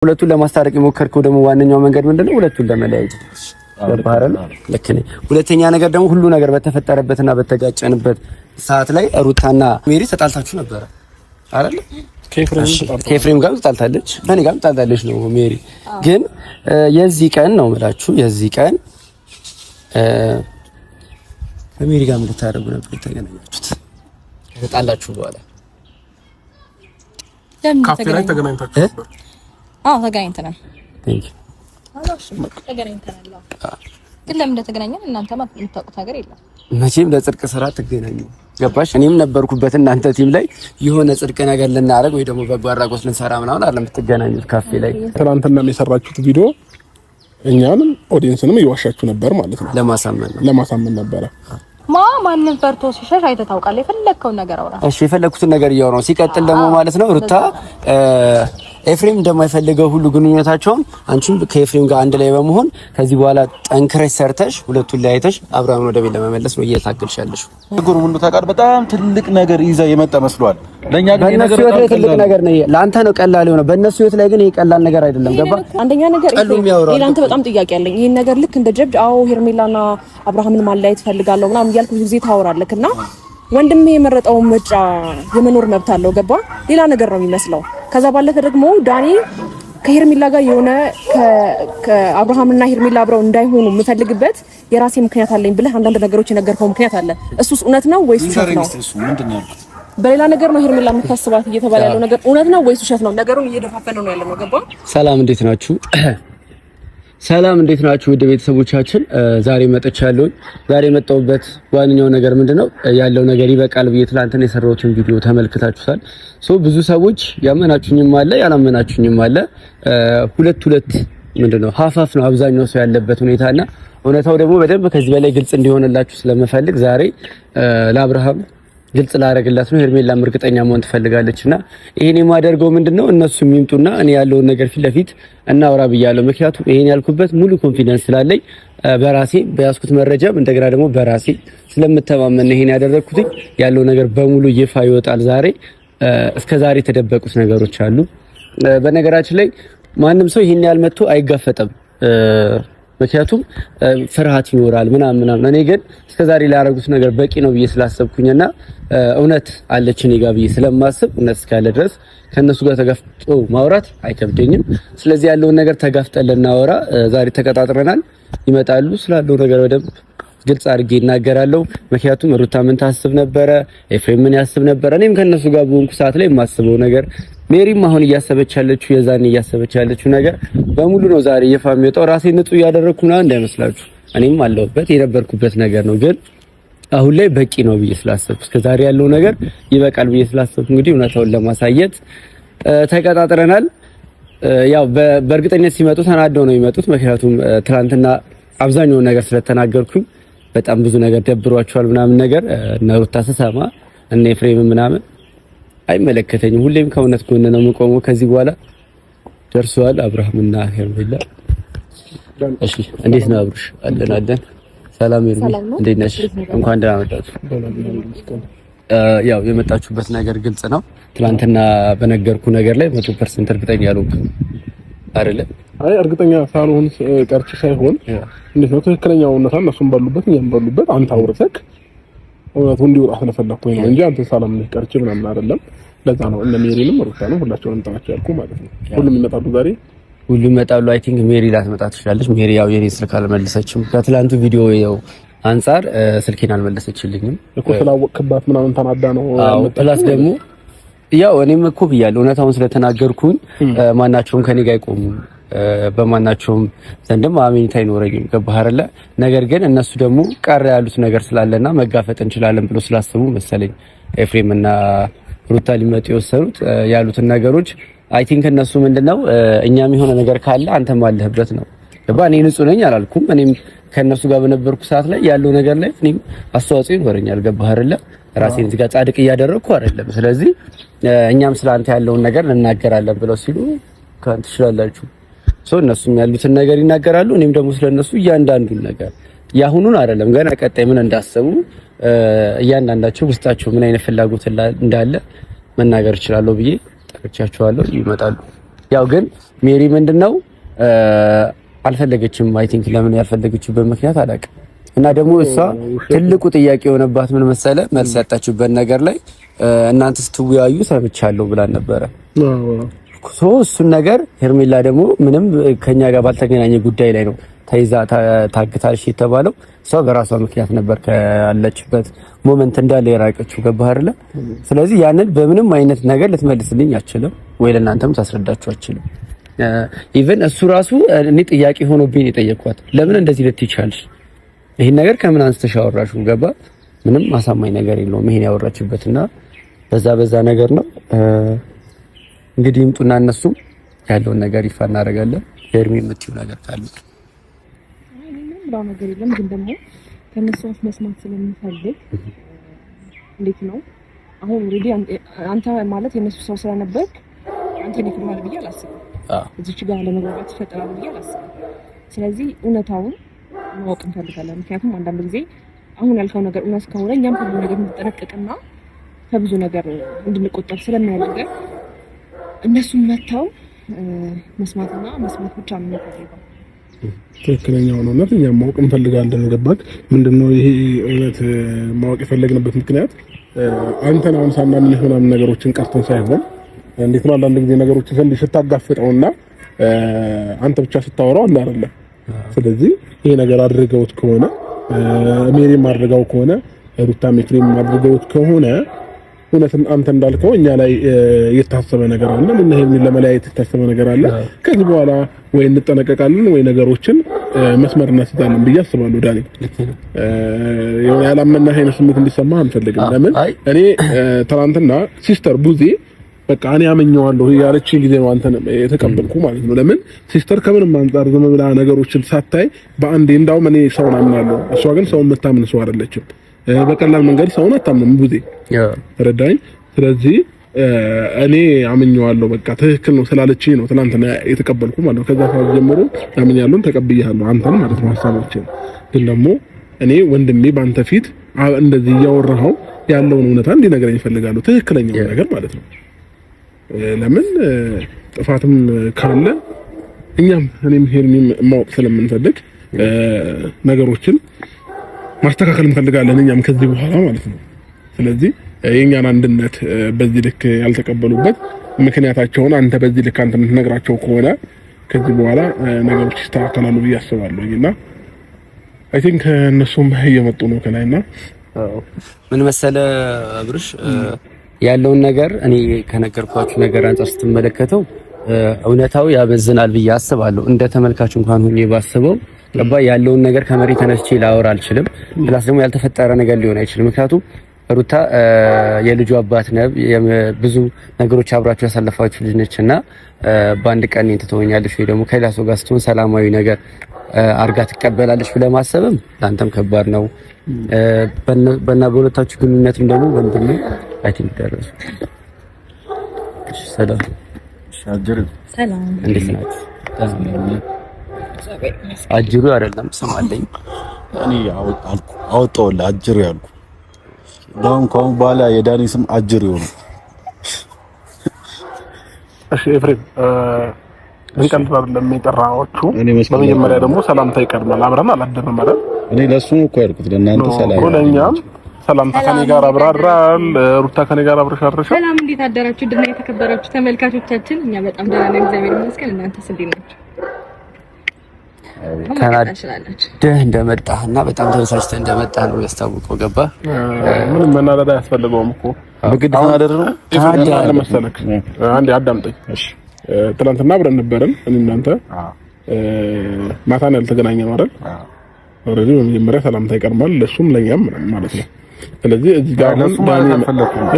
ሁለቱን ለማስታረቅ የሞከርከው ደግሞ ዋነኛው መንገድ ምንድነው? ሁለቱን ለመለያየት ገባህ አይደል? ልክ ነኝ። ሁለተኛ ነገር ደግሞ ሁሉ ነገር በተፈጠረበትና በተጋጨንበት ሰዓት ላይ ሩታና ሜሪ ተጣልታችሁ ነበረ አይደል? ከኤፍሬም ጋርም ተጣልታለች፣ ከእኔ ጋርም ተጣልታለች ነው ሜሪ። ግን የዚህ ቀን ነው የምላችሁ፣ የዚህ ቀን ከሜሪ ጋር ምን ልታደርጉ ነበር የተገናኛችሁት? ከተጣላችሁ በኋላ ካፌ ላይ ተገናኝታችሁ ነበር? አዎ ተገናኝተናል። Thank you። ተገናኝተናል። ግን ለምን እንደተገናኘን እናንተ የምታውቁት ነገር የለም። መቼም ለጽድቅ ስራ ትገናኙ ገባሽ? እኔም ነበርኩበት እናንተ team ላይ የሆነ ጽድቅ ነገር ልናደርግ ወይ ደግሞ በጎ አድራጎት ልንሰራ ምናምን አይደለም የምትገናኙት ካፌ ላይ። ትናንትና የሰራችሁት ቪዲዮ እኛንም audience ንም እየዋሻችሁ ነበር ማለት ነው። ለማሳመን ነው፣ ለማሳመን ነበረ። ማንም ፈርቶ ሲሸሽ አይተህ ታውቃለህ? የፈለግከውን ነገር አውራ። እሺ የፈለግኩትን ነገር እያወራሁ ነው። ሲቀጥል ደግሞ ማለት ነው ሩታ ኤፍሬም እንደማይፈልገው ሁሉ ግንኙነታቸውን አንቺም ከኤፍሬም ጋር አንድ ላይ በመሆን ከዚህ በኋላ ጠንክረሽ ሰርተሽ ሁለቱን ለያይተሽ አብርሃምን ወደ ቤት ለመመለስ ነው እየታገልሽ ያለሽው። ችግሩ ሁሉ ታውቃለህ። በጣም ትልቅ ነገር ይዛ የመጣ መስሏል። ለኛ ግን ይሄ በእነሱ ነገር ህይወት ላይ በጣም ትልቅ ቀላል ነው። ነገር ነው። ለአንተ ነው ቀላል የሆነው፣ በእነሱ ህይወት ላይ ግን ይሄ ቀላል ነገር አይደለም። ገባ? አንደኛ ነገር ቀሉ የሚያወራው ሌላ አንተ በጣም ጥያቄ አለኝ። ይሄን ነገር ልክ እንደ ጀብድ አዎ ሄርሜላና አብርሃምን ማለያየት ፈልጋለሁ ምናምን እያልክ ብዙ ጊዜ ታወራለህ እና ወንድሜ የመረጠውን ምርጫ የመኖር መብት አለው። ገባ? ሌላ ነገር ነው የሚመስለው። ከዛ ባለፈ ደግሞ ዳኒ ከሄርሜላ ጋር የሆነ ከአብርሃምና ሄርሜላ አብረው እንዳይሆኑ የምፈልግበት የራሴ ምክንያት አለኝ ብለህ አንዳንድ ነገሮች የነገርከው ምክንያት አለ። እሱስ እውነት ነው ወይስ ውሸት ነው? እሱ ምንድን ነው ያልኩት? በሌላ ነገር ነው ሄርሜላ የምታስባት እየተባለ ያለው ነገር እውነት ነው ወይስ ውሸት ነው? ነገሩን እየደፋፈነ ነው ያለው ነው። ገባ? ሰላም እንዴት ናችሁ? ሰላም እንዴት ናችሁ? ውድ ቤተሰቦቻችን ዛሬ መጥቻለሁ። ዛሬ የመጣሁበት ዋነኛው ነገር ምንድነው ያለው ነገር ይበቃል ብዬ ትላንትና የሰራሁትን ቪዲዮ ተመልክታችሁታል። So ብዙ ሰዎች ያመናችሁኝም አለ ያላመናችሁኝም አለ። ሁለት ሁለት ምንድነው half half ነው አብዛኛው ሰው ያለበት ሁኔታና እውነታው ደግሞ በደንብ ከዚህ በላይ ግልጽ እንዲሆንላችሁ ስለምፈልግ ዛሬ ለአብርሃም ግልጽ ላደርግላት ነው። ሄርሜላም እርግጠኛ መሆን ትፈልጋለች እና ይሄን የማደርገው ምንድነው እነሱ የሚምጡና እኔ ያለውን ነገር ፊት ለፊት እናውራ ብያለሁ። ምክንያቱም ይሄን ያልኩበት ሙሉ confidence ስላለኝ በራሴ በያዝኩት መረጃም እንደገና ደግሞ በራሴ ስለምተማመን ነው ይሄን ያደረግኩት። ያለው ነገር በሙሉ ይፋ ይወጣል ዛሬ። እስከ ዛሬ የተደበቁት ነገሮች አሉ። በነገራችን ላይ ማንም ሰው ይሄን ያህል መጥቶ አይጋፈጥም። ምክንያቱም ፍርሃት ይኖራል ምናምን ምናምን። እኔ ግን እስከዛሬ ላደረጉት ነገር በቂ ነው ብዬ ስላሰብኩኝና እውነት አለች እኔ ጋር ብዬ ስለማስብ እውነት እስካለ ድረስ ከእነሱ ጋር ተጋፍጦ ማውራት አይከብደኝም። ስለዚህ ያለውን ነገር ተጋፍጠን ልናወራ ዛሬ ተቀጣጥረናል። ይመጣሉ። ስላለው ነገር በደንብ ግልጽ አድርጌ እናገራለሁ። ምክንያቱም ሩታ ምን ታስብ ነበረ፣ ኤፍሬም ምን ያስብ ነበረ፣ እኔም ከእነሱ ጋር በሆንኩ ሰዓት ላይ የማስበው ነገር፣ ሜሪም አሁን እያሰበች ያለችው የዛኔ እያሰበች ያለችው ነገር በሙሉ ነው ዛሬ ይፋ የሚወጣው። ራሴ ንጹህ እያደረግኩ ምናምን እንዳይመስላችሁ፣ እኔም አለሁበት የነበርኩበት ነገር ነው። ግን አሁን ላይ በቂ ነው ብዬ ስላሰብኩ እስከዛሬ ያለው ነገር ይበቃል ብዬ ስላሰብኩ እንግዲህ እውነታውን ለማሳየት ተቀጣጥረናል። ያው በእርግጠኝነት ሲመጡ ተናደው ነው የሚመጡት። ምክንያቱም ትናንትና አብዛኛውን ነገር ስለተናገርኩኝ በጣም ብዙ ነገር ደብሯቸዋል ምናምን ነገር እነ ሩታ ስሰማ እነ ኤፍሬም ምናምን አይመለከተኝም። ሁሌም ከእውነት ጎን ነው የምቆመው። ከዚህ በኋላ ደርሰዋል አብርሃምና ሄርሜላ። እሺ እንዴት ነው አብርሽ? አለን አለን። ሰላም ሄርሜ፣ እንዴት ነሽ? እንኳን ደህና መጣችሁ። ያው የመጣችሁበት ነገር ግልጽ ነው። ትናንትና በነገርኩ ነገር ላይ 100% እርግጠኛ ያልሆንኩም አይደለ? አይ እርግጠኛ ሳልሆን ቀርቼ ሳይሆን እንዴት ነው ትክክለኛው እውነታ እነሱም ባሉበት እኛም ባሉበት አንተ አውርተህ እውነቱ እንዲወጣ ስለፈለኩኝ ነው እንጂ አንተ ሳላምንህ ቀርቼ ምናምን አይደለም። ለዛ ነው እነ ሜሪንም ሩታንም ሁላቸውንም ጠራቸው ያልኩህ ማለት ነው። ሁሉም ይመጣሉ ዛሬ፣ ሁሉም ይመጣሉ። I think ሜሪ ላትመጣ ትችላለች። ሜሪ ያው የኔ ስልክ አልመለሰችም። ከትላንቱ ቪዲዮ ያው አንጻር ስልኬን አልመለሰችልኝም እኮ ስላወቅክባት ምናምን ተናዳ ነው። አዎ plus ደግሞ ያው እኔም እኮ ብያለሁ እውነታውን ስለተናገርኩኝ ማናቸውም ከኔ ጋር አይቆሙም፣ በማናቸውም ዘንድም አመኔታ አይኖረኝም። ገባህ አይደለ? ነገር ግን እነሱ ደግሞ ቀረ ያሉት ነገር ስላለና መጋፈጥ እንችላለን ብሎ ስላሰቡ መሰለኝ ኤፍሬም እና ሩታ ሊመጡ የወሰኑት ያሉትን ነገሮች I think እነሱ ምንድነው እኛም የሆነ ነገር ካለ አንተም አለህበት ነው። ገባህ? እኔ ንጹህ ነኝ አላልኩም። እኔም ከእነሱ ጋር በነበርኩ ሰዓት ላይ ያለው ነገር ላይ እኔም አስተዋጽኦ ይኖረኛል። ገባህ አይደለ? ራሴን እዚህ ጋር ጻድቅ እያደረግኩ አይደለም። ስለዚህ እኛም ስላንተ ያለውን ነገር እንናገራለን ብለው ሲሉ ካንተ ትችላላችሁ። So እነሱም ያሉትን ነገር ይናገራሉ። እኔም ደግሞ ስለነሱ እያንዳንዱን ነገር ያሁኑን አይደለም ገና ቀጣይ ምን እንዳሰቡ እያንዳንዳቸው ውስጣቸው ምን አይነት ፍላጎት እንዳለ መናገር እችላለሁ ብዬ ጠርቻቸዋለሁ። ይመጣሉ። ያው ግን ሜሪ ምንድነው አልፈለገችም። I think ለምን ያልፈለገችበት ምክንያት አላውቅም። እና ደግሞ እሷ ትልቁ ጥያቄ የሆነባት ምን መሰለ፣ መልስ ያጣችበት ነገር ላይ እናንተ ስትወያዩ ሰምቻለሁ ብላን ነበረ። So እሱን ነገር ሄርሜላ ደግሞ ምንም ከኛ ጋር ባልተገናኘ ጉዳይ ላይ ነው ተይዛ ታግታለች የተባለው። እሷ በራሷ ምክንያት ነበር ካለችበት moment እንዳለ የራቀችው። ገባህ አይደለ? ስለዚህ ያንን በምንም አይነት ነገር ልትመልስልኝ አትችልም፣ ወይ ለእናንተም ታስረዳችሁ አትችልም። Even እሱ ራሱ እኔ ጥያቄ ሆኖብኝ የጠየኳት ለምን እንደዚህ ልትይ ቻልሽ? ይሄን ነገር ከምን አንስተሽ አወራሽው? ገባ ምንም አሳማኝ ነገር የለውም ይሄን ያወራችበትና በዛ በዛ ነገር ነው። እንግዲህ ይምጡና እነሱ ያለውን ነገር ይፋ እናደርጋለን። ኤርሚ የምትይው ነገር ካለ? ምንም ብለው ነገር የለም፣ ግን ደግሞ ከእነሱ አፍ መስማት ስለምፈልግ እንዴት ነው አሁን already አንተ ማለት የእነሱ ሰው ስለነበርክ አንተን ይክዱሃል ብዬ አላስብም። እዚች ጋር ለመግባባት ይፈጠራል ብዬ አላስብም። ስለዚህ እውነታውን ማወቅ እንፈልጋለን። ምክንያቱም አንዳንድ ጊዜ አሁን ያልከው ነገር እውነት ከሆነ እኛም ከብዙ ነገር እንድንጠነቀቅና ከብዙ ነገር እንድንቆጠብ ስለሚያደርገን እነሱም መጥተው መስማትና መስማት ብቻ ነው የምንፈልገው። ትክክለኛውን እውነት እኛም ማወቅ እንፈልጋለን። ገባክ? ምንድነው ይሄ እውነት ማወቅ የፈለግንበት ምክንያት አንተን አሁን ሳናምንህ ምናምን ነገሮችን ቀርተን ሳይሆን፣ እንዴት ነው፣ አንዳንድ ጊዜ ነገሮችን ዘንድ ስታጋፍጠውና አንተ ብቻ ስታወራው አንድ አይደለም። ስለዚህ ይሄ ነገር አድርገውት ከሆነ፣ ሜሪም አድርገው ከሆነ፣ ሩታም ኤፍሬም አድርገውት ከሆነ፣ እውነትም አንተ እንዳልከው እኛ ላይ የታሰበ ነገር አለ፣ እና ይሄን ለመለያየት የታሰበ ነገር አለ። ከዚህ በኋላ ወይ እንጠነቀቃለን ወይ ነገሮችን መስመር እናስይዛለን ብዬ አስባለሁ። ዳኒ፣ የሆነ ያላመናህ አይነት ስሜት እንዲሰማ አንፈልግም። ለምን እኔ ትናንትና sister ቡዜ በቃ እኔ አመኘዋለሁ ያለችኝ ጊዜ ነው አንተን የተቀበልኩ ማለት ነው። ለምን sister ከምንም አንጻር ዝም ብላ ነገሮችን ሳታይ በአንዴ፣ እንዳውም እኔ ሰውን አምናለሁ፣ እሷ ግን ሰውን የምታምን ሰው አይደለችም። በቀላል መንገድ ሰውን አታምንም ቡዜ፣ ተረዳኝ። ስለዚህ እኔ አምኜዋለሁ በቃ ትክክል ነው ስላለችኝ ነው ትናንትና የተቀበልኩ ማለት ነው። ከዛ ሰዓት ጀምሮ አምኛለሁ፣ ተቀብያለሁ አንተን ማለት ነው ሀሳቦችን። ግን ደግሞ እኔ ወንድሜ በአንተ ፊት እንደዚህ እያወራኸው ያለውን እውነታ እንዲነግረኝ እፈልጋለሁ፣ ትክክለኛውን ነገር ማለት ነው። ለምን ጥፋትም ካለ እኛም እኔም ሄርሚም ማወቅ ስለምንፈልግ ነገሮችን ማስተካከል እንፈልጋለን እኛም ከዚህ በኋላ ማለት ነው። ስለዚህ የኛን አንድነት በዚህ ልክ ያልተቀበሉበት ምክንያታቸውን አንተ በዚህ ልክ አንተ የምትነግራቸው ከሆነ ከዚህ በኋላ ነገሮች ይስተካከላሉ ብዬ አስባለሁ። እና I think እነሱም እየመጡ ነው ከላይና ምን መሰለ አብርሽ፣ ያለውን ነገር እኔ ከነገርኳችሁ ነገር አንጻር ስትመለከተው እውነታው ያበዝናል ብዬ አስባለሁ። እንደ ተመልካች እንኳን ሆኜ ባስበው፣ ገባ፣ ያለውን ነገር ከመሬት ተነስቼ ላወራ አልችልም። Plus ደግሞ ያልተፈጠረ ነገር ሊሆን አይችልም። ምክንያቱም ሩታ የልጁ አባት ነህ፣ ብዙ ነገሮች አብራችሁ ያሳለፋችሁ ልጅ ነች እና በአንድ ቀን እኔን ትተወኛለች ወይ ደግሞ ከሌላ ሰው ጋር ስትሆን ሰላማዊ ነገር አርጋ ትቀበላለች ብለህ ማሰብም ለአንተም ከባድ ነው። በና በሁለታችሁ ግንኙነትም ደግሞ ወንድሜ I think ደረሱ። እሺ፣ ሰላም። ሰላም። እንዴት ናችሁ? አጅሩ አይደለም ስም አለኝ። እኔ አወጣሁልህ አጅሩ ያልኩ። እንደውም ከአሁን በኋላ የዳኒ ስም አጅሩ ይሆናል። እሺ ኤፍሬም፣ እንቀልድ አይደለም የጠራኋችሁ። በመጀመሪያ ደግሞ ሰላምታ ይቀድማል። አብረን አላደርንም አይደል? እኔ ለሱ እኮ ያልኩት ለእናንተ ሰላም እኮ ለእኛም ሰላምታ ከኔ ጋር አብራራል። ሩታ ከኔ ጋር አብረሽ አድረሻል። ሰላም፣ እንዴት አደራችሁ? ድና የተከበራችሁ ተመልካቾቻችን፣ እኛ በጣም ደህና ነን፣ እግዚአብሔር ይመስገን። እናንተስ እንዴት ናችሁ? ተናደህ እንደመጣህ እና በጣም ተበሳጭተህ እንደመጣህ ነው ያስታውቀው። ገባ? ምንም መናደድ አያስፈልገውም እኮ። በግድ ተናደድ ነው። ኤፍሬም መሰለክ፣ አንዴ አዳምጠኝ። ትናንትና አብረን ነበርን እኔ እናንተ፣ ማታ ነው ያልተገናኘነው አይደል? Already በመጀመሪያ ሰላምታ ይቀድማል ለሱም ለኛም ማለት ነው። ስለዚህ እዚህ ጋር አሁን ዳኒ፣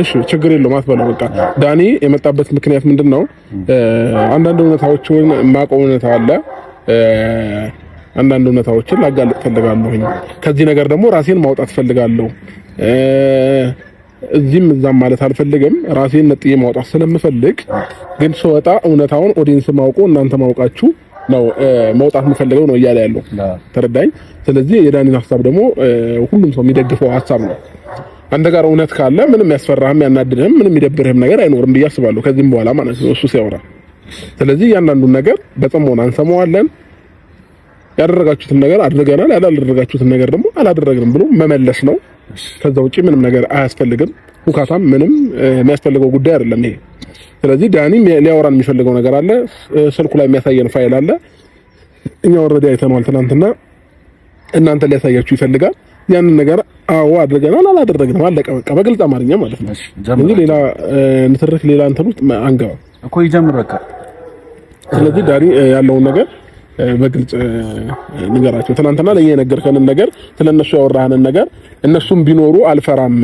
እሺ ችግር የለውም አትበለው። በቃ ዳኒ የመጣበት ምክንያት ምንድነው? አንዳንድ እውነታዎችን የማውቀው እውነታ አለ። አንዳንድ እውነታዎችን ላጋልጥ ፈልጋለሁኝ። ከዚህ ነገር ደግሞ ራሴን ማውጣት ፈልጋለሁ። እዚህም እዛም ማለት አልፈልግም። ራሴን ነጥዬ ማውጣት ስለምፈልግ ግን ስወጣ እውነታውን audience ማውቆ እናንተ ማውቃችሁ ነው መውጣት የምፈልገው ነው እያለ ያለው፣ ተረዳኝ። ስለዚህ የዳኒን ሀሳብ ደግሞ ሁሉም ሰው የሚደግፈው ሀሳብ ነው። አንተ ጋር እውነት ካለ ምንም ያስፈራህም ያናድድህም ምንም የሚደብርህም ነገር አይኖርም ብዬ አስባለሁ። ከዚህም በኋላ ማለት ነው እሱ ሲያወራ ስለዚህ እያንዳንዱን ነገር በጽሞና እንሰማዋለን። ያደረጋችሁትን ነገር አድርገናል፣ ያላደረጋችሁትን ነገር ደግሞ አላደረግንም ብሎ መመለስ ነው። ከዛ ውጪ ምንም ነገር አያስፈልግም። ሁካታም ምንም የሚያስፈልገው ጉዳይ አይደለም ይሄ። ስለዚህ ዳኒ ሊያወራን የሚፈልገው ነገር አለ። ስልኩ ላይ የሚያሳየን ፋይል አለ። እኛ already አይተነዋል ትናንትና። እናንተ ሊያሳያችሁ ይፈልጋል። ያንን ነገር አዎ አድርገናል፣ አላደረግንም፣ አለቀ በቃ በግልጽ አማርኛ ማለት ነው እንጂ ሌላ ንትርክ ሌላ እንትን ውስጥ አንገባም እኮ ይጀምር በቃ። ስለዚህ ዳኒ ያለውን ነገር በግልጽ ንገራቸው። ትናንትና ለኛ የነገርከንን ነገር ስለነሱ ያወራህንን ነገር እነሱም ቢኖሩ አልፈራም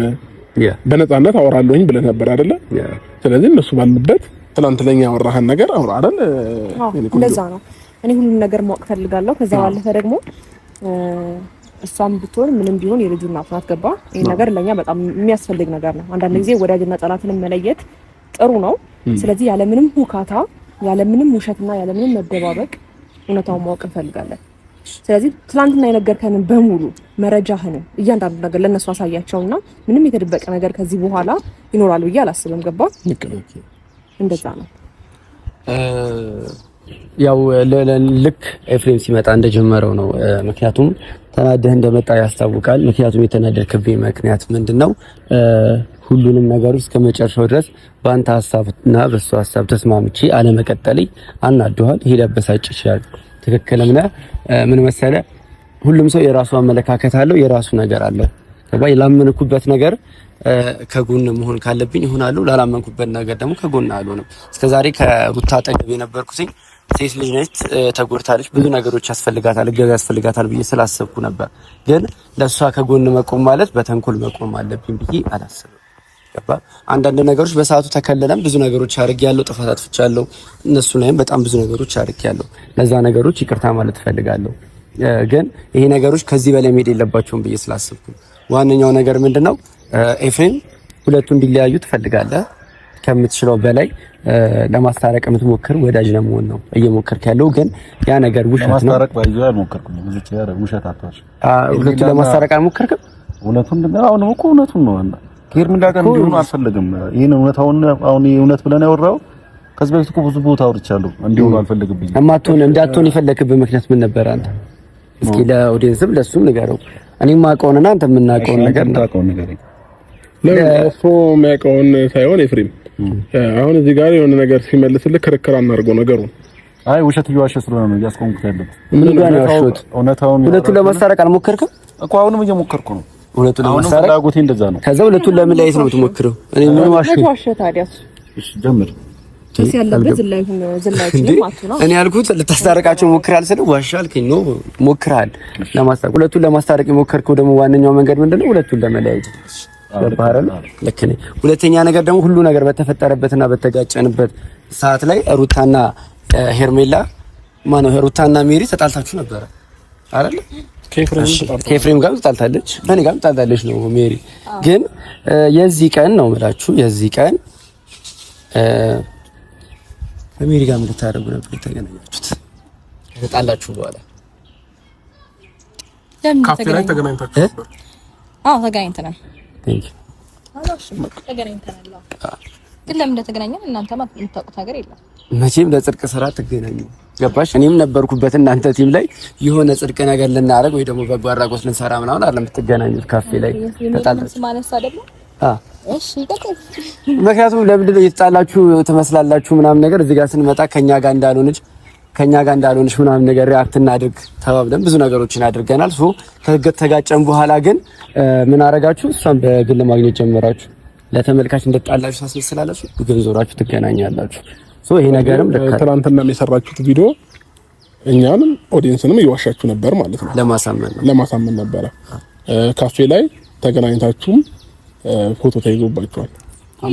በነፃነት አወራለሁኝ ብለህ ነበር አይደለ? ስለዚህ እነሱ ባሉበት ትናንት ለኛ ያወራህን ነገር አውራ አይደል? እንደዛ ነው። እኔ ሁሉም ነገር ማወቅ ፈልጋለሁ። ከዛ ባለፈ ደግሞ እሷም ብትሆን ምንም ቢሆን የልጁ እናት ናት። ገባ? ይሄ ነገር ለኛ በጣም የሚያስፈልግ ነገር ነው። አንዳንድ ጊዜ ወዳጅና ጠላትንም መለየት ጥሩ ነው። ስለዚህ ያለምንም ሁካታ፣ ያለምንም ውሸትና ያለምንም መደባበቅ እውነታውን ማወቅ እንፈልጋለን። ስለዚህ ትላንትና የነገርከንን በሙሉ መረጃህንም እያንዳንዱ ነገር ለነሱ አሳያቸውና ምንም የተደበቀ ነገር ከዚህ በኋላ ይኖራል ብዬ አላስብም። ገባ? እንደዛ ነው። ያው ልክ ኤፍሬም ሲመጣ እንደጀመረው ነው። ምክንያቱም ተናደህ እንደመጣ ያስታውቃል። ምክንያቱም የተናደድክብኝ ምክንያት ምንድነው? ሁሉንም ነገሮች እስከ መጨረሻው ድረስ በአንተ ሐሳብና በሱ ሐሳብ ተስማምቼ አለመቀጠሌ አናዶሃል። ይሄ ሊያበሳጭ ይችላል። ትክክልም ነህ። ምን መሰለህ፣ ሁሉም ሰው የራሱ አመለካከት አለው፣ የራሱ ነገር አለው። ገባህ? ላመንኩበት ነገር ከጎን መሆን ካለብኝ እሆናለሁ፣ ላላመንኩበት ነገር ደግሞ ከጎን አልሆንም። እስከዛሬ ከሩታ አጠገብ የነበርኩትኝ ሴት ልጅ ነች፣ ተጎድታለች፣ ብዙ ነገሮች ያስፈልጋታል፣ እገዛ ያስፈልጋታል ብዬ ስላሰብኩ ነበር። ግን ለእሷ ከጎን መቆም ማለት በተንኮል መቆም አለብኝ ብዬ አላስብም። ገባህ? አንዳንድ ነገሮች በሰዓቱ ተከለለም ብዙ ነገሮች አድርጌያለሁ፣ ጥፋት አጥፍቻለሁ። እነሱ ላይም በጣም ብዙ ነገሮች አድርጌያለሁ። ለዛ ነገሮች ይቅርታ ማለት እፈልጋለሁ። ግን ይሄ ነገሮች ከዚህ በላይ መሄድ የለባቸውም ብዬ ስላሰብኩ ዋነኛው ነገር ምንድነው፣ ኤፍሬም ሁለቱ እንዲለያዩ ትፈልጋለህ። ከምትችለው በላይ ለማስታረቅ የምትሞክር ወዳጅ ለመሆን ነው እየሞከርክ ያለው። ግን ያ ነገር ውሸት ነው። ለማስታረቅ ባይዞ አልሞከርኩም። እዚህ ያረ ውሸት አትዋሽ። ሁለቱ ለማስታረቅ አልሞከርክም? እውነቱን አሁን እኮ እውነቱን ነው። ከሄርሜላ ጋር እንዲሆኑ አልፈልግም። ይሄን እውነታውን አሁን እውነት ብለን ያወራው ከዚህ በፊት እኮ ብዙ ቦታ አውርቻለሁ። እንዲሆኑ አልፈልግም። እማትሆን እንዳትሆን የፈለክበት ምክንያት ምን ነበር አንተ? እስኪ ለኦዲየንስም ለሱም ንገረው። እኔ የማውቀውንና አንተ የምናውቀውን ነገር ነው። ለምን እሱ የሚያውቀውን ሳይሆን ኤፍሬም አሁን እዚህ ጋር የሆነ ነገር ሲመልስልህ ክርክር አናድርገው ነገሩን። አይ ውሸት እየዋሸ ስለሆነ ነው እያስቆምኩት ያለሁት። ምን ጋር ነው ያሸሁት? እውነታውን ሁለቱን ለማስታረቅ አልሞከርክም እኮ? አሁንም እየሞከርኩ ነው። ሁለቱን ለማስታረቅ ፍላጎቴ እንደዛ ነው። ከዛ ሁለቱን ለመለያየት ነው የምትሞክረው? እኔ ምን ዋሸ ታዲያ? እሺ ጀምር። እኔ ያልኩት ልታስታርቃቸው ሞክራል ስለ ዋሻ አልከኝ። no ሞክራል ለማስታረቅ ሁለቱን ለማስታረቅ የሞከርከው ደግሞ ዋነኛው መንገድ ምንድነው? ሁለቱን ለመለያየት ገባህ አይደል? ልክ ነኝ። ሁለተኛ ነገር ደግሞ ሁሉ ነገር በተፈጠረበትና በተጋጨንበት ሰዓት ላይ ሩታና ሄርሜላ ማነው ሩታና ሜሪ ተጣልታችሁ ነበረ አይደል? ከኤፍሬም ጋር ተጣልታለች፣ ከእኔ ጋርም ተጣልታለች ነው ሜሪ። ግን የዚህ ቀን ነው የምላችሁ የዚህ ቀን ከሜሪ ጋር ምን ልታደርጉ ነበር የተገናኛችሁት? ከተጣላችሁ በኋላ ካፌ ላይ ተገናኝታችሁ ነበር? አዎ ተገናኝተናል። thank you ተገናኝተናል። ግን ለምን እንደተገናኘን እናንተ የምታውቁት ነገር የለም። መቼም ለጽድቅ ስራ ትገናኙ ገባሽ? እኔም ነበርኩበት እናንተ team ላይ የሆነ ጽድቅ ነገር ልናደርግ ወይ ደግሞ በጎ አድራጎት ልንሰራ ምናምን አይደለም የምትገናኙት ካፌ ላይ ተጣላችሁ ማለት አይደለም። እሺ ምክንያቱም ለምንድን ነው እየተጣላችሁ ትመስላላችሁ ምናምን ነገር እዚህ ጋር ስንመጣ ከኛ ጋር እንዳልሆነች ምናምን ነገር react እናድርግ ተባብለን ብዙ ነገሮችን አድርገናል። so ከተጋጨን በኋላ ግን ምን አረጋችሁ? እሷን በግል ማግኘት ጀመራችሁ። ለተመልካች እንደጣላችሁ ታስመስላላችሁ፣ ግን ዞራችሁ ትገናኛላችሁ። so ይሄ ነገርም ልክ ትናንትና የሰራችሁት ቪዲዮ እኛንም audience ንም እየዋሻችሁ ነበር ማለት ነው። ለማሳመን ነበረ። ካፌ ላይ ተገናኝታችሁም ፎቶ ተይዞባችኋል።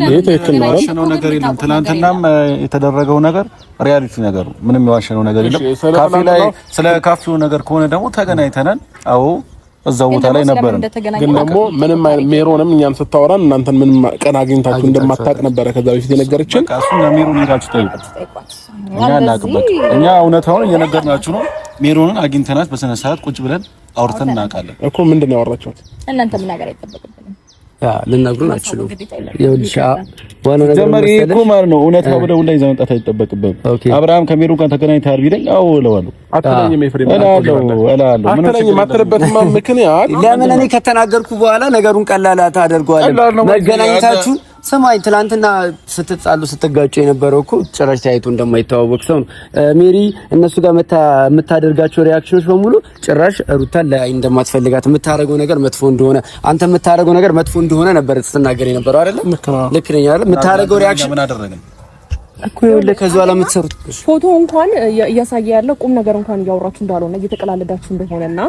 ይሄ ትክክል ነው አይደል? የዋሸነው ነገር የለም። ትናንትናም የተደረገው ነገር reality ነገር ነው። ምንም የዋሸነው ነገር የለም። ካፌ ላይ ስለ ካፌው ነገር ከሆነ ደግሞ ተገናኝተናል። አዎ እዛው ቦታ ላይ ነበርን። ግን ደግሞ ምንም ሜሮንም እኛን ስታወራን እናንተን ምንም ቀን አግኝታችሁ እንደማታውቅ ነበረ ከዛ በፊት የነገረችን። በቃ እሱን ለሜሮን ሄዳችሁ ጠይቁት። እኛ አናውቅም። በቃ እኛ እውነታውን እየነገርናችሁ ነው። ሜሮንን አግኝተናት በስነ ስርዓት ቁጭ ብለን አውርተን እናውቃለን እኮ። ምንድን ነው ያወራችሁት? እናንተ መናገር አይጠበቅብንም። ልነግሩን አትችሉም። ይኸውልሽ ዋናው ነገር ጀመሪ እኮ ማለት ነው እውነታው ብለው ላይ ይዘህ መምጣት አይጠበቅብህም። አብርሃም ከሜሩ ጋር ተገናኝተሃል ቢለኝ አዎ እለዋለሁ። አትለኝም ኤፍሬም እላለሁ እላለሁ። አትለኝም አትልበትማ ምክንያት ለምን እኔ ከተናገርኩ በኋላ ነገሩን ቀላል ታደርገዋለህ። መገናኘታችሁ ስማኝ፣ ትናንትና ስትጣሉ ስትጋጩ የነበረው እኮ ጭራሽ ተያይቶ እንደማይተዋወቅ ሰው ነው። ሜሪ እነሱ ጋር የምታደርጋቸው reaction ኦች በሙሉ ጭራሽ ሩታን ላይ እንደማትፈልጋት የምታደርገው ነገር መጥፎ እንደሆነ፣ አንተ የምታደርገው ነገር መጥፎ እንደሆነ ነበር ስትናገር የነበረው አይደለ? ልክ ነኝ አይደል? የምታደርገው reaction ምን አደረግን እኮ ይኸውልህ፣ ከዚህ በኋላ የምትሰሩት ፎቶ እንኳን እያሳየ ያለው ቁም ነገር እንኳን እያወራችሁ እንዳልሆነ እየተቀላለዳችሁ እንደሆነና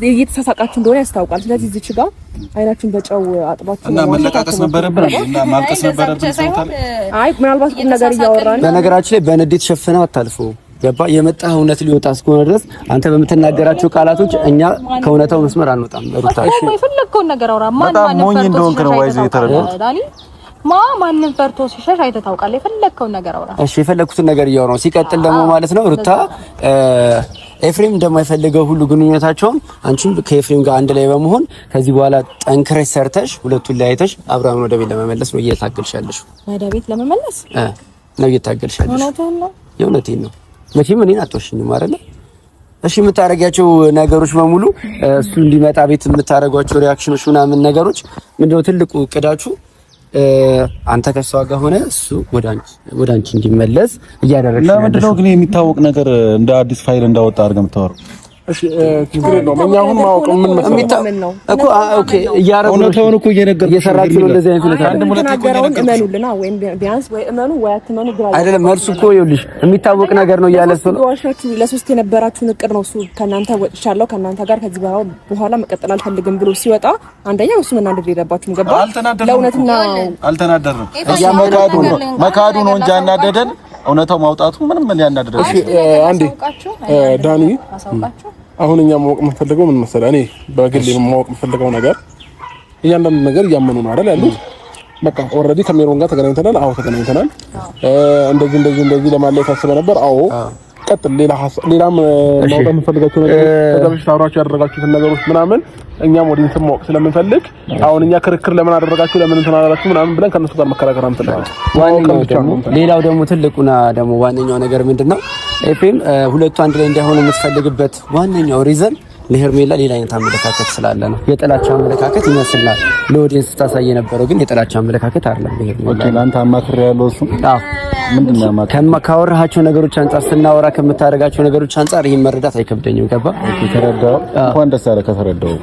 እየተሳሳቃችሁ እንደሆነ ያስታውቃል። ስለዚህ እዚች ጋር አይናችሁን በጨው አጥባችሁ እና መለቃቀስ ነበረብን እና ማልቀስ ነበረብን። አይ ምናልባት ቁም ነገር እያወራን በነገራችን ላይ በንዴት ሸፍነው አታልፈው። ገባ የመጣህ እውነት ሊወጣ እስከሆነ ድረስ አንተ በምትናገራቸው ቃላቶች እኛ ከእውነታው መስመር አንወጣም። ሩታ የፈለግከውን ነገር አውራ። ማን በጣም ሞኝ እንደሆንክ ነው ዋይዘ የተረዳሁት። ማንም ፈርቶ ሲሸሽ አይተህ ታውቃለህ? የፈለግከውን ነገር አውራ። እሺ የፈለግኩትን ነገር እያወራሁ ነው። ሲቀጥል ደግሞ ማለት ነው ሩታ ኤፍሬም እንደማይፈልገው ሁሉ ግንኙነታቸውን አንቺም ከኤፍሬም ጋር አንድ ላይ በመሆን ከዚህ በኋላ ጠንክረሽ ሰርተሽ ሁለቱን ለያይተሽ አብርሃምን ወደ ቤት ለመመለስ ነው እየታገልሽ ያለሽው። ወደ ቤት ለመመለስ ነው እየታገልሽ ያለሽው። እውነትህን ነው። የእውነቴን ነው። መቼም እኔን አትወሽኝም አይደለ? እሺ የምታረጊያቸው ነገሮች በሙሉ እሱ እንዲመጣ ቤት የምታረጓቸው reaction ኦች ምናምን ነገሮች ምንድነው ትልቁ እቅዳችሁ? አንተ ከሷ ጋር ሆነ እሱ ወደ አንቺ እንዲመለስ እያደረግሽ ነው። ለምንድን ነው ግን የሚታወቅ ነገር እንደ አዲስ ፋይል እንዳወጣ አድርገህ የምታወራው? እሺ ችግር የለውም። እኛ አሁን ማወቅ ምን መሰለህ እኮ okay፣ እያደረጉ ነው። እውነታውን እኮ እየነገርኩሽ እየሰራችሁ ነው። እንደዚህ አይነት ሁኔታ ተናገረውን እመኑልና፣ ወይም ቢያንስ ወይ እመኑ ወይ አትመኑ። ግራ አይደለም መልሱ እኮ ይኸውልሽ፣ የሚታወቅ ነገር ነው እያለ እሱ ነው። ዋሻችሁ ለሶስት የነበራችሁን እቅድ ነው እሱ ከእናንተ ወጥቻለሁ፣ ከእናንተ ጋር ከዚህ በኋላ መቀጠል አልፈልግም ብሎ ሲወጣ አንደኛ እሱ መናደድ የለባችሁም። ገባ? ለእውነትና አልተናደርንም። እሱ መካዱ ነው እንጂ ያናደደን እውነታው ማውጣቱ ምንም ሊያናደደን። እሺ አንዴ ዳኒ፣ አሁን እኛ ማወቅ የምንፈልገው ምን መሰለህ፣ እኔ በግሌ ማወቅ የምፈልገው ነገር እያንዳንዱ ነገር እያመኑ ነው አይደል ያሉት። በቃ already ከሜሮን ጋር ተገናኝተናል። አዎ ተገናኝተናል። እንደዚህ እንደዚህ እንደዚህ ለማለያየት አስበህ ነበር። አዎ ቀጥል። ሌላ ሌላም ማውጣት የምንፈልጋቸው ነገሮች ከዛ በፊት አብራችሁ ያደረጋችሁትን ነገሮች ምናምን እኛም ወዲንስ ማወቅ ስለምንፈልግ አሁን እኛ ክርክር ለምን አደረጋችሁ ለምን እንትን አደረጋችሁ ምናምን ብለን ከእነሱ ጋር መከራከር አንፈልግም። ዋነኛው ደግሞ ሌላው ደግሞ ትልቁና ደግሞ ዋነኛው ነገር ምንድነው ኤፍሬም ሁለቱ አንድ ላይ እንዳይሆኑ የምትፈልግበት ዋነኛው reason ለሄርሜላ ሌላ አይነት አመለካከት ስላለ ነው። የጥላቻ አመለካከት ይመስላል ለ audience ስታሳይ የነበረው ግን የጥላቻ አመለካከት አይደለም። ለሄርሜላ okay፣ ለአንተ አማክሬ ያለው እሱ አዎ፣ ምንድነው ያማክሬ ካወራሃቸው ነገሮች አንጻር ስናወራ ከምታደርጋቸው ነገሮች አንጻር ይሄን መረዳት አይከብደኝም። ገባ? okay፣ ተረዳው። እንኳን ደስ አለ ከተረዳው።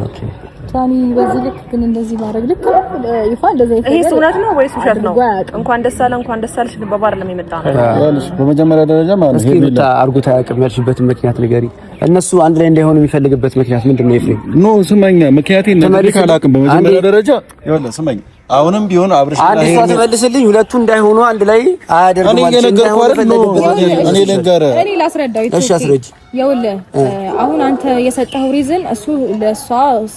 okay ዳኒ፣ በዚህ ልክ ግን እንደዚህ ማድረግ ልክ ነው? ይፋ እንደዚህ ይሄ እውነት ነው ወይስ ውሸት ነው? እንኳን ደስ አለ እንኳን ደስ አለሽ ልባባ አይደለም የመጣ ነው። ይኸውልሽ በመጀመሪያ ደረጃ ማለት እስኪ ሩታ አድርጎት አያውቅም ያልሽበትን ምክንያት ንገሪ። እነሱ አንድ ላይ እንዳይሆኑ የሚፈልግበት ምክንያት ምንድን ነው? ኤፍሬም no ስመኛ፣ ምክንያቴን ነግሬህ አላውቅም። በመጀመሪያ ደረጃ ይኸውልህ ስመኝ፣ አሁንም ቢሆን አብርሽ አንድ እሷ ትመልስልኝ፣ ሁለቱ እንዳይሆኑ አንድ ላይ አያደርግም እኔ እየነገርኩህ አይደል? no እኔ ልንገርህ፣ እኔ ላስረዳው። እሺ አስረጅ። ይኸውልህ አሁን አንተ የሰጠኸው reason እሱ ለእሷ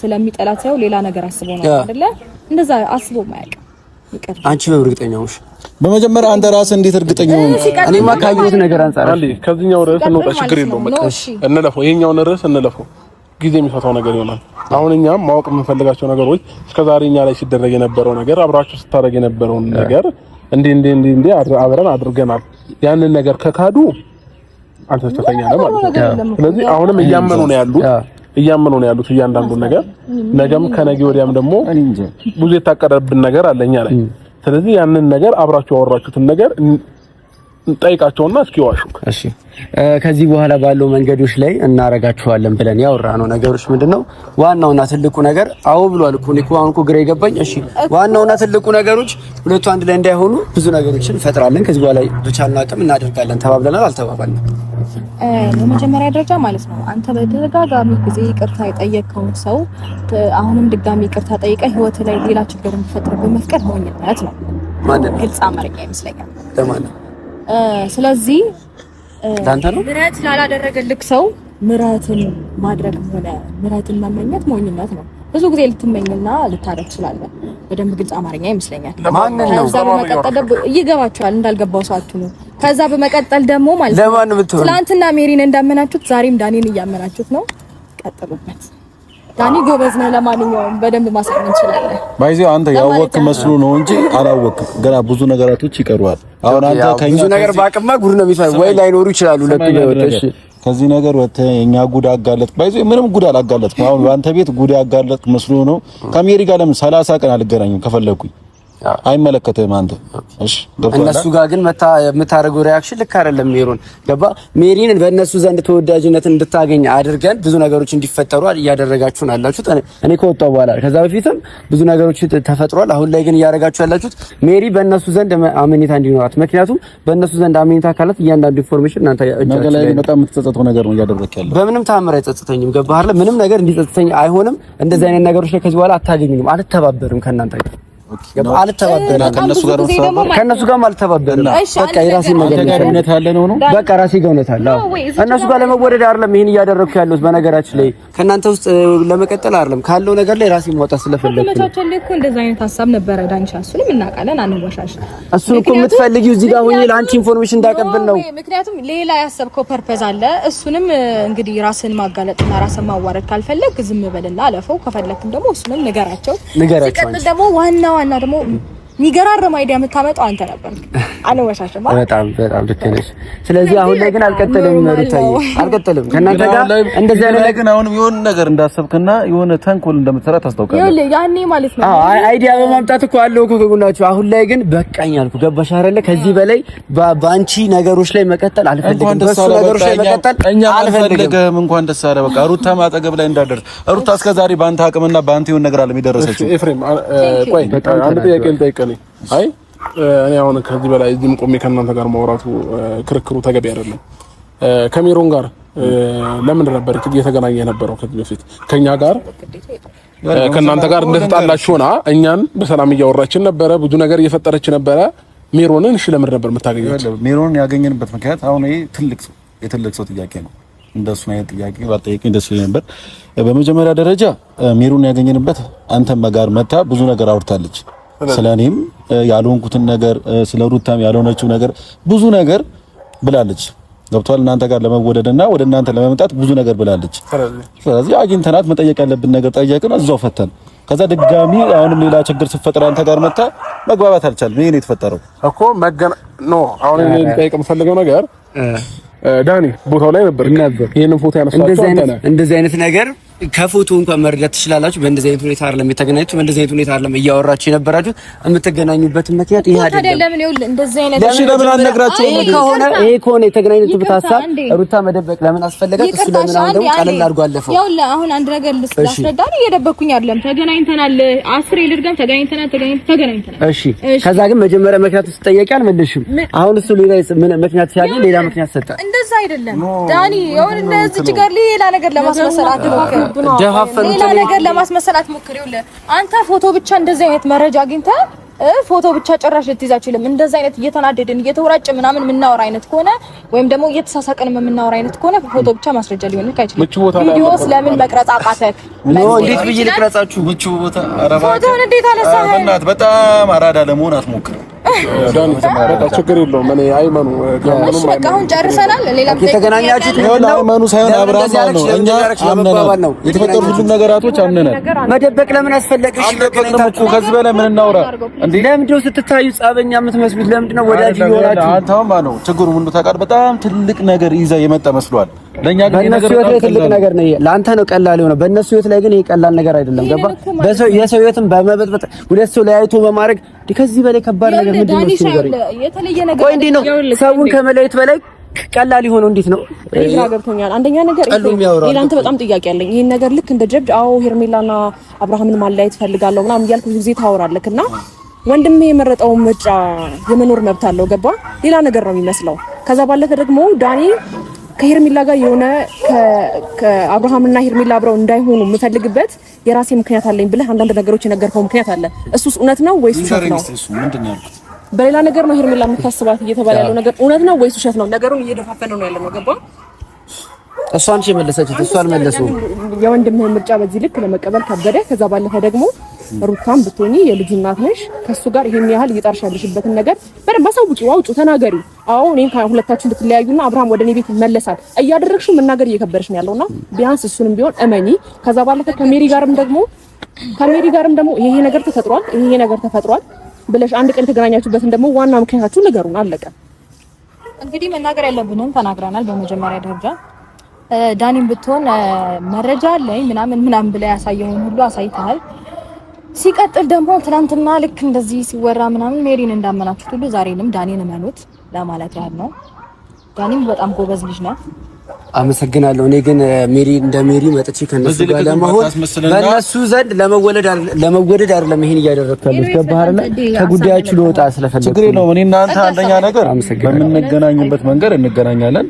ስለሚጠላት ሳይሆን ሌላ ነገር አስቦ ነው አይደለ? እንደዛ አስቦ ማያውቅም። አንቺ በምን እርግጠኛ ሆንሽ? በመጀመሪያ አንተ ራስህ እንዴት እርግጠኛ ሆንክ? እኔማ ካየሁት ነገር አንጻር አንዴ ከዚህኛው ርዕስ እንውጣ፣ ችግር የለውም። በቃ እንለፈው፣ ይሄኛውን ርዕስ እንለፈው። ጊዜ የሚፈታው ነገር ይሆናል። አሁን እኛም ማወቅ የምንፈልጋቸው ነገሮች እስከዛሬ እኛ ላይ ሲደረግ የነበረው ነገር አብራችሁ ስታደርግ የነበረውን ነገር እንዴ እንዴ እንዴ እንዴ አብረን አድርገናል። ያንን ነገር ከካዱ አንተ ስህተተኛ ነህ ማለት ነው። ስለዚህ አሁንም እያመኑ ነው ያሉት እያመኑ ነው ያሉት እያንዳንዱን ነገር። ነገም ከነገ ወዲያም ደግሞ ብዙ የታቀደብን ነገር አለ እኛ ላይ። ስለዚህ ያንን ነገር አብራችሁ ያወራችሁትን ነገር ጠይቃቸውና እስኪ ዋሹ። እሺ ከዚህ በኋላ ባለው መንገዶች ላይ እናረጋችኋለን ብለን ያወራነው ነገሮች ምንድነው? ዋናውና ትልቁ ነገር አዎ ብሏል እኮ እኔ እኮ አሁን እኮ ግራ የገባኝ። እሺ ዋናውና ትልቁ ነገሮች ሁለቱ አንድ ላይ እንዳይሆኑ ብዙ ነገሮችን እንፈጥራለን። ከዚህ በኋላ በቻልነው አቅም እናደርጋለን ተባብለናል። አልተባባልንም? በመጀመሪያ ደረጃ ማለት ነው አንተ በተደጋጋሚ ጊዜ ይቅርታ የጠየቅከውን ሰው አሁንም ድጋሚ ይቅርታ ጠይቀህ ህይወት ላይ ሌላ ችግር እንዲፈጥርብህ መፍቀድ ሞኝነት ነው። ማለት ግልጽ አማርኛ ይመስለኛል። ለማን ነው? ስለዚህ ላንተ ነው። ምሕረት ላላደረገልክ ሰው ምሕረትን ማድረግ ሆነ ምሕረትን መመኘት ሞኝነት ነው። ብዙ ጊዜ ልትመኝና ልታደርግ ትችላለህ። በደንብ ግልጽ አማርኛ ይመስለኛል። ማንን ነው? ከዛ በመቀጠል ደግሞ ይገባቸዋል እንዳልገባው ሰው አትሁኑ። ከዛ በመቀጠል ደግሞ ማለት ነው ትናንትና ሜሪን እንዳመናችሁት ዛሬም ዳኒን እያመናችሁት ነው። ቀጥሉበት። ዳኒ ጎበዝ ነው። ለማንኛውም በደንብ ማሳመን እንችላለን። ባይዚ አንተ ያወቅ መስሎ ነው እንጂ አላወቅም። ገና ብዙ ነገራቶች ይቀሩሃል። አሁን አንተ ከኛ ብዙ ነገር ባቅማ ጉድ ነው የሚፈ ወይ ላይኖሩ ይችላሉ። ለቱ ከዚህ ነገር ወጥተህ የኛ ጉድ አጋለጥክ። ባይዚ ምንም ጉድ አላጋለጥኩም። አሁን በአንተ ቤት ጉድ ያጋለጥክ መስሎ ነው። ከሜሪ ጋር ለምን 30 ቀን አልገናኝም ከፈለኩኝ አይመለከትህም አንተ። እሺ እነሱ ጋር ግን የምታደርገው reaction ልክ አይደለም። ሜሮን ገባ። ሜሪን በእነሱ ዘንድ ተወዳጅነት እንድታገኝ አድርገን ብዙ ነገሮች እንዲፈጠሩ እያደረጋችሁን አላችሁት። እኔ ከወጣሁ በኋላ ከዛ በፊትም ብዙ ነገሮች ተፈጥሯል። አሁን ላይ ግን እያደረጋችሁ ያላችሁት ሜሪ በእነሱ ዘንድ አመኔታ እንዲኖራት፣ ምክንያቱም በእነሱ ዘንድ አመኔታ ካላት እያንዳንዱ information እናንተ ነገ ላይ በጣም የምትጸጸተው ነገር ነው እያደረክ ያለው። በምንም ተአምር አይጸጽተኝም። ገባህ አይደል? ምንም ነገር እንዲጸጽተኝ አይሆንም። እንደዚህ አይነት ነገሮች ላይ ከዚህ በኋላ አታገኙኝም። አልተባበርም ከእናንተ ጋር አልተባበርም። ከነሱ ጋር ከነሱ ጋርም አልተባበርም። በቃ የራሴ ነገር ነው። እውነት አለ ነው ነው በቃ ራሴ ጋር እውነት አለ። እነሱ ጋር ለመወደድ አይደለም ይሄን እያደረኩ ያለሁት። በነገራችን ላይ ከእናንተ ውስጥ ለመቀጠል አይደለም ካለው ነገር ላይ ራሴ ማውጣት ስለፈለኩ ነው። መቻቻል እኮ እንደዛ አይነት ሀሳብ ነበረ ዳንቻ። እሱንም እናውቃለን፣ አንወሻሽ። እሱን እኮ የምትፈልጊው እዚህ ጋር ሆኜ ለአንቺ information እንዳቀብል ነው። ምክንያቱም ሌላ ያሰብከው purpose አለ። እሱንም እንግዲህ ራስን ማጋለጥና ራስን ማዋረድ ካልፈለግ ዝም በልና አለፈው። ከፈለክም ደግሞ እሱንም ንገራቸው። ንገራቸው። ደግሞ ዋና ዋና ደግሞ የሚገራርም idea የምታመጣው አንተ ነበር። አንወሻሽም። በጣም በጣም ልክ ነሽ። ስለዚህ አሁን ላይ ግን አልቀጥልም፣ ሩታዬ አልቀጥልም ከእናንተ ጋር እንደዚህ አይነት ላይ ግን አሁንም የሆነ ነገር እንዳሰብክና የሆነ ተንኮል እንደምትሰራ ታስታውቃለህ። ይኸውልህ ያኔ ማለት ነው። አዎ idea በማምጣት እኮ አለው እኮ ከጎናችሁ። አሁን ላይ ግን በቃኝ አልኩ። ገባሽ አይደለ? ከዚህ በላይ በአንቺ ነገሮች ላይ መቀጠል አልፈልግም። በሱ ነገሮች ላይ መቀጠል አልፈልግም። እንኳን ደስ አለ። በቃ ሩታ ማጠገብ ላይ እንዳደርስ ሩታ እስከ ዛሬ በአንተ አቅምና በአንተ የሆነ ነገር አለ የደረሰችው። ኤፍሬም ቆይ አንድ ጥያቄ ልጠይቅህ። አይ እኔ አሁን ከዚህ በላይ እዚህም ቆሜ ከእናንተ ጋር ማውራቱ ክርክሩ ተገቢ አይደለም። ከሜሮን ጋር ለምን ነበር እየተገናኘ የነበረው? ከዚህ በፊት ከኛ ጋር ከእናንተ ጋር እንደተጣላችሁ ሆና እኛን በሰላም እያወራችን ነበረ፣ ብዙ ነገር እየፈጠረች ነበረ። ሜሮንን እሺ ለምን ነበር የምታገኙት? ሜሮንን ያገኘንበት ምክንያት አሁን ይሄ ትልቅ ሰው የትልቅ ሰው ጥያቄ ነው። እንደሱ አይነት ጥያቄ ባጠየቀኝ ደስ ይለኝ ነበር። በመጀመሪያ ደረጃ ሜሮን ያገኘንበት አንተም ጋር መታ ብዙ ነገር አውርታለች። ስለኔም ያልሆንኩትን ነገር ስለ ሩታም ያልሆነችው ነገር ብዙ ነገር ብላለች። ገብቷል። እናንተ ጋር ለመወደድና ወደ እናንተ ለመምጣት ብዙ ነገር ብላለች። ስለዚህ አግኝተናት መጠየቅ ያለብን ነገር ጠየቅን፣ እዛው ፈተን። ከዛ ድጋሚ አሁንም ሌላ ችግር ሲፈጠር አንተ ጋር መታ መግባባት አልቻልም። ይሄ ነው የተፈጠረው እኮ መገና no አሁን እኔ ልጠይቅ የምፈልገው ነገር ዳኒ ቦታው ላይ ነበር። ይሄንን ፎቶ ያነሳቸው አንተ ነህ። እንደዚህ አይነት ነገር ከፎቶ እንኳን መረዳት ትችላላችሁ። በእንደዚህ አይነት ሁኔታ አይደለም የተገናኙት፣ በእንደዚህ አይነት ሁኔታ አይደለም እያወራችሁ የነበራችሁት። የምትገናኙበት ምክንያት ይሄ አይደለም። ለምን ይኸውልህ፣ እንደዚህ አይነት እሺ፣ ለምን አልነግራችሁም? ይሄ ከሆነ የተገናኙት ሀሳብ ሩታ መደበቅ ለምን አስፈለጋት? እሱ ለምን አሁን ደግሞ ቀለል አድርጎ አለፈው? ይኸውልህ፣ አሁን አንድ ነገር ላስረዳ። እየደበቅኩኝ አይደለም። ተገናኝተናል፣ አስሬ ልድገም፣ ተገናኝተናል፣ ተገናኝተናል። እሺ፣ ከዛ ግን መጀመሪያ ምክንያቱ ስትጠየቂ አልመለስሽም። አሁን እሱ ሌላ ምክንያት ሲያገኝ ሌላ ምክንያት ሰጠ። እንደዛ አይደለም ዳኒ፣ ይኸውልህ፣ እንደዚህ ጋር ሌላ ነገር ለማስመሰል አትሞክር። ሌላ ነገር ለማስመሰል አትሞክር። ይኸውልህ አንተ ፎቶ ብቻ እንደዚህ አይነት መረጃ አግኝተህ ፎቶ ብቻ ጭራሽ ልትይዝ አትችልም። እንደዚህ አይነት እየተናደድን እየተወራጨ ምናምን የምናወራ አይነት ከሆነ ወይም ደግሞ እየተሳሳቅን የምናወራ አይነት ከሆነ ፎቶ ብቻ ማስረጃ ሊሆን አይችልም። ቪዲዮስ ለምን መቅረጽ አቃተህ? እንዴት ብዬ ልቅረጻችሁ? ምቹ ቦታ ፎቶውን እንዴት አነሳህ? በእናትህ በጣም አራዳ ለመሆን አትሞክር። ዳኒ በቃ ችግር የለውም። እኔ አይመኑ እሺ በቃ አሁን ጨርሰናል። ሌላ የተገናኛችሁት አይመኑ ሳይሆን አብርሃም ነው። እኛ አምነናል፣ የተፈጠሩ ሁሉም ነገራቶች አምነናል። መደበቅ ለምን አስፈለገ? እሺ አልደበቅንም እኮ ከዚህ በላይ ምን እናውራ እንዴ? ለምንድን ነው ስትታዩ ጸበኛ የምትመስሉት? ለምንድን ነው ወዳጅ እየሆናችሁ? አንተ አሁን ማለት ነው ችግሩ ምን ታውቃለህ? በጣም ትልቅ ነገር ይዘህ የመጣ መስሏል። ለኛ ግን በእነሱ ህይወት ላይ ትልቅ ነገር ነው። ለአንተ ነው ቀላል የሆነው፣ በእነሱ ህይወት ላይ ግን ይሄ ቀላል ነገር አይደለም። ገባ? በሰው የሰው ህይወትን በመበጥበጥ ሁለት ሰው ለያይቶ በማድረግ ከዚህ በላይ ከባድ ነገር ምንድን ነው? እሱ ነገር የተለየ ነገር ቆይ፣ እንዴት ነው ሰውን ከመለየት በላይ ቀላል የሆነው እንዴት ነው? ግራ ገብቶኛል። አንደኛ ነገር ሌላ አንተ በጣም ጥያቄ አለኝ። ይሄን ነገር ልክ እንደ ጀብድ አዎ ሄርሜላና አብርሃምን ማለያየት ፈልጋለሁ ምናምን እያልክ ብዙ ጊዜ ታወራለህ እና ወንድሜ የመረጠውን ምርጫ የመኖር መብት አለው። ገባ? ሌላ ነገር ነው የሚመስለው። ከዛ ባለፈ ደግሞ ዳኒ ከሄርሜላ ጋር የሆነ ከአብርሃምና ሄርሜላ አብረው እንዳይሆኑ የምፈልግበት የራሴ ምክንያት አለኝ ብለህ አንዳንድ ነገሮች የነገርከው ምክንያት አለ። እሱስ እውነት ነው ወይስ ውሸት ነው? በሌላ ነገር ነው ሄርሜላ የምታስባት እየተባለ ያለው ነገር እውነት ነው ወይስ ውሸት ነው? ነገሩን እየደፋፈነ ነው ያለው ነው። ገባ? እሷን እሺ መለሰች፣ እሷ አልመለሱም። የወንድምህን ምርጫ በዚህ ልክ ለመቀበል ከበደ። ከዛ ባለፈ ደግሞ ሩታም ብትሆኚ የልጁ እናት ነሽ። ከሱ ጋር ይሄን ያህል እየጣርሽ ያለሽበትን ነገር በደንብ አሳውቂው፣ አውጪው፣ ተናገሪው። አዎ እኔም ከሁለታችሁ እንድትለያዩና አብርሃም ወደ እኔ ቤት ይመለሳል እያደረግሽው መናገር እየከበደሽ ነው ያለውና ቢያንስ እሱንም ቢሆን እመኚ። ከዛ ባለፈ ከሜሪ ጋርም ደግሞ ይሄ ነገር ተፈጥሯል፣ ይሄ ነገር ተፈጥሯል ብለሽ አንድ ቀን የተገናኛችሁበትን ደግሞ ዋና ምክንያታችሁ ንገሩን። አለቀ። እንግዲህ መናገር ያለብንን ተናግረናል። በመጀመሪያ ደረጃ ዳኒም ብትሆን መረጃ አለኝ ምናምን ምናምን ብለህ ያሳየውን ሁሉ አሳይተሃል። ሲቀጥል ደግሞ ትናንትና ልክ እንደዚህ ሲወራ ምናምን ሜሪን እንዳመናችሁት ሁሉ ዛሬንም ዳኒን እመኑት ለማለት ያህል ነው። ዳኒም በጣም ጎበዝ ልጅ ነው። አመሰግናለሁ። እኔ ግን ሜሪ እንደ ሜሪ መጥቼ ከነሱ ጋር ለመሆን በእነሱ ዘንድ ለመወለድ ለመወደድ አይደለም ይሄን እያደረግኩ ያለሁት። ገባህ አይደለ? ከጉዳያችሁ ልወጣ ስለፈለኩ ችግር የለውም። እኔ እና አንተ አንደኛ ነገር በምንገናኝበት መንገድ እንገናኛለን።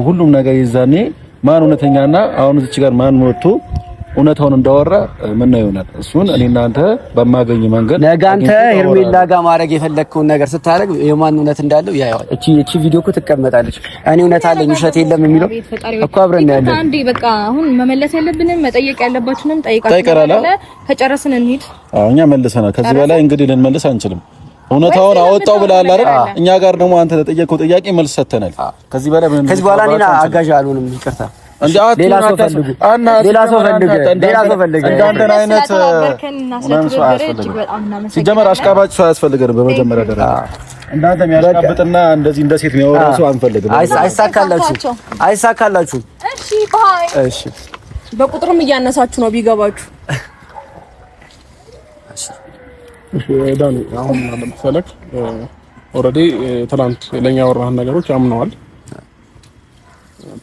ሁሉም ነገር የዛኔ ማን እውነተኛና አሁን እዚች ጋር ማን ወጥቶ እውነታውን እንዳወራ ምን ነው ይሆናል። እሱን እኔ እና አንተ በማገኝ መንገድ ነገ አንተ ሄርሜላ ጋር ማድረግ የፈለግከውን ነገር ስታደርግ የማን እውነት እንዳለው ያየዋል። እቺ ቪዲዮ እኮ ትቀመጣለች። እኔ እውነት አለኝ ውሸት የለም የሚለው እኮ አብረን ያለን። አንዴ በቃ አሁን መመለስ ያለብንን መጠየቅ ያለባችሁንም ጠይቃችሁ ከጨረስን እንሂድ። አዎ እኛ መልሰናል። ከዚህ በላይ እንግዲህ ልንመልስ አንችልም። እውነታውን አወጣው ብለሃል አይደል? እኛ ጋር ደግሞ አንተ ለጠየቀው ጥያቄ መልስ ሰጥተናል። ከዚህ በላይ ከዚህ በኋላ እኔ አጋዥ አልሆንም። ይቅርታ ሌላ ሰው ፈልጉ፣ ሌላ ሰው ፈልጉ፣ ሌላ ሰው ፈልጉ። እንዳንተን አይነት ሲጀመር አሽቃባጭ ሰው አያስፈልገንም። በመጀመሪያ ደረጃ እንዳንተ የሚያሽቃብጥና እንደዚህ እንደ ሴት የሚያወራ ሰው አንፈልግም። አይሳካላችሁ፣ አይሳካላችሁ። እሺ bye። እሺ በቁጥርም እያነሳችሁ ነው ቢገባችሁ። እሺ ዳኒ፣ አሁን ለምሳሌ already ትናንት ለኛ ያወራህን ነገሮች አምነዋል።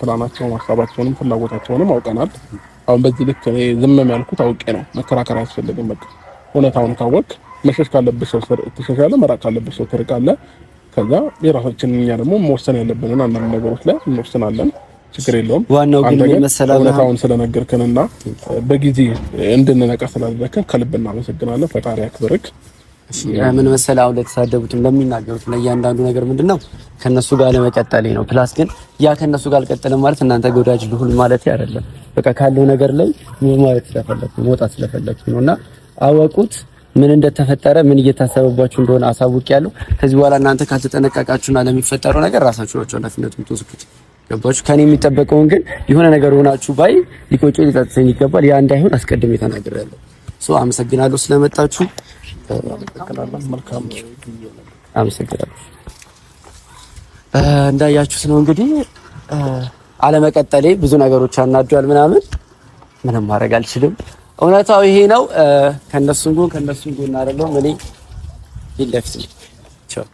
ፕላናቸውን፣ ሀሳባቸውንም ፍላጎታቸውንም አውቀናል። አሁን በዚህ ልክ እኔ ዝም ያልኩት አውቄ ነው። መከራከር አያስፈልግም። በቃ እውነታውን ካወቅ መሸሽ ካለብህ ሰው ትሸሻለህ፣ መራቅ ካለብህ ሰው ትርቃለህ። ከዛ የራሳችንን እኛ ደግሞ መወሰን ያለብንን አንዳንድ ነገሮች ላይ እንወስናለን። ችግር የለውም። ዋናው ግን ምን መሰለህ፣ እውነታውን ስለነገርከንና በጊዜ እንድንነቃ ስላደረግከን ከልብ እናመሰግናለን። ፈጣሪ ያክብርክ። ምን መሰለህ፣ አሁን ለተሳደቡትም ለሚናገሩትም ለእያንዳንዱ ነገር ምንድነው ከነሱ ጋር ለመቀጠሌ ነው። Plus ግን ያ ከነሱ ጋር አልቀጠልም ማለት እናንተ ጎዳጅ ልሁን ማለት አይደለም። በቃ ካለው ነገር ላይ move ማለት ስለፈለኩ መውጣት ስለፈለኩ ነውና አወቁት ምን እንደተፈጠረ ምን እየታሰበባችሁ እንደሆነ አሳውቂያለሁ። ከዚህ በኋላ እናንተ ካልተጠነቀቃችሁና ለሚፈጠረው ነገር ራሳችሁ ናችሁ ኃላፊነቱን የምትወስዱት። ገባችሁ? ከኔ የሚጠበቀውን ግን የሆነ ነገር ሆናችሁ ባይ ሊቆጨኝ ሊጸጽተኝ ይገባል። ያ እንዳይሆን አስቀድሜ ተናግሬያለሁ። So አመሰግናለሁ ስለመጣችሁ። አመሰግናለሁ። እንዳያችሁት ነው እንግዲህ አለመቀጠሌ ብዙ ነገሮች አናዷል ምናምን፣ ምንም ማድረግ አልችልም። እውነታው ይሄ ነው። ከነሱም ጎን አይደለሁም እኔ ፊት ለፊት ነው። ቻው።